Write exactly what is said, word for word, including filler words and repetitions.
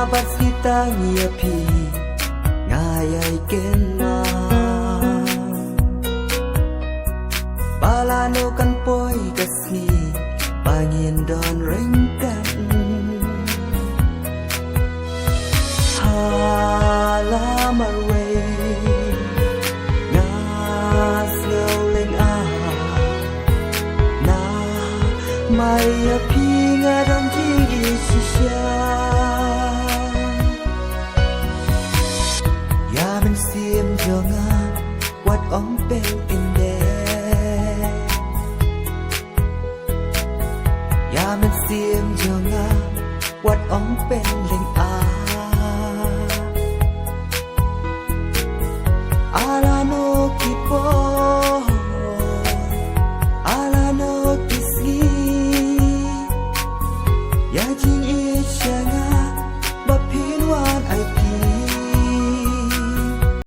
Bad sngi tang ïa phi nga ïai kynmaw. Ba lano kan poi ka sngi ba ngin don ryngkat. Ha la marwei nga sngew lyngngoh. Namar ïa phi nga don jingïeit shisha. Ïa mynsiem jong nga wat ong pynkyndit. Ïa mynsiem jong nga wat ong pynlyngngoh. Lano ki por, lano ki sngi, ïa jingïeit sha